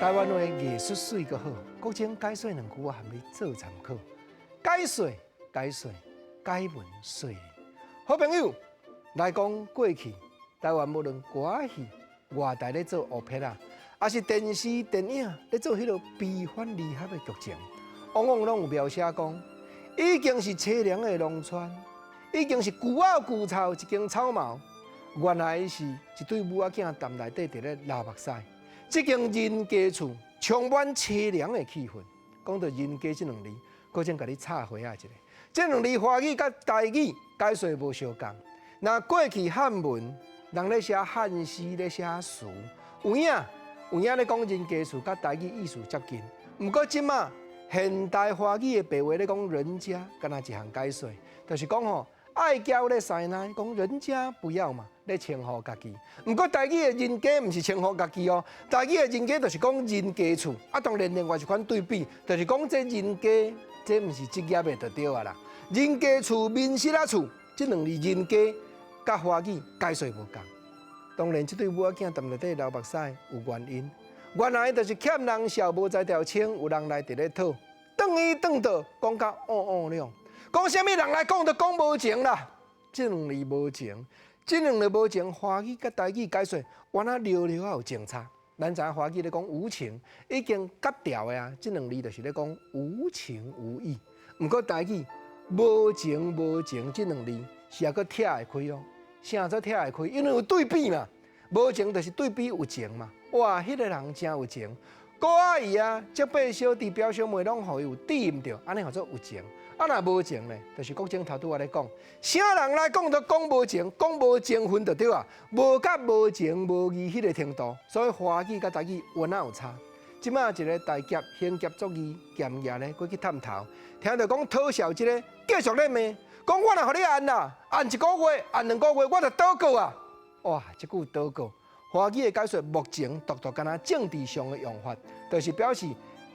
台灣話藝術媠閣好，國情解說兩句我含你做參考。解說解說解文說理，好朋友來講過去，台灣無論歌仔戲、外台咧做烏撇仔，抑是電視電影咧做彼个悲歡離合的劇情，往往攏有描寫講，已經是淒涼的農村，已經是舊漚舊臭一間草帽，原來是一對母仔囝踮內底佇咧流目屎。這間人家厝充滿淒涼的氣氛。講到人家這兩字，閣先共你插花仔一下。這兩字華語佮台語解說無相仝。若過去漢文，人咧寫漢詩咧寫詞，有影有影咧講人家厝，佮台語意思接近。毋過這馬現代華語的白話咧講人家，敢若一項解說，就是講吼愛嬌咧師奶，講人家不要嘛，咧稱呼家己。毋過台語的人家毋是稱呼家己哦，台語的人家就是講人家厝。啊，當然另外一款對比，就是講這人家，這毋是職業的就對啊啦。人家厝、民宿仔厝，這兩字人家佮華語解說無仝。當然，這對母仔囝踮內底流目屎有原因，原來就是欠人笑無才調清，有人來佇咧討，轉伊轉倒，講甲烏烏兩。講啥物人來講都講無情啦，這兩字無情，這兩字無情，華語佮台語解說，原來寥寥仔有情差。咱知影華語咧講無情，已經割掉的啊，這兩字就是咧講無情無義。毋過台語無情無情這兩字是猶閣拆會開哦，啥做拆會開？因為有對比嘛，無情就是對比有情嘛。哇，彼個人誠有情。姑阿姨啊，叔伯小弟表小妹攏予伊有惦著，按呢號做有情。啊，若無情咧，就是國情頭拄仔咧講，啥人來講都講無情，講無情分就對啊，無佮無情無義彼個程度，所以華語佮台語有哪有差？這馬一个大俠行俠作義兼業咧，過去探頭，聽著講討笑這个繼續咧罵，講我若予你按啦，按一個月，按2個月，我就倒告啊！哇，這句倒告。華語的解說，目前獨獨敢若政治上的用法，就是表示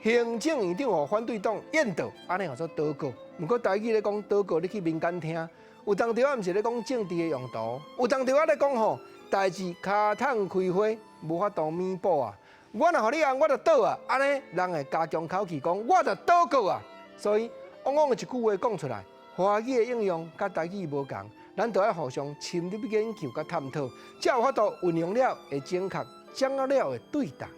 行政院長予反對黨驗倒，按呢號做倒閣。毋過台語咧講倒閣，你去民間聽，有當時仔毋是咧講政治的用途，有當時仔咧講吼，代誌跤桶開花，無法度彌補啊。我若予你按，我就倒啊，按呢人會加強口氣講，我就倒閣啊。所以往往一句話講出來，華語的應用佮台語無仝。咱就愛互相深入研究佮探討，才有法度運用了會正確，掌握了會對當。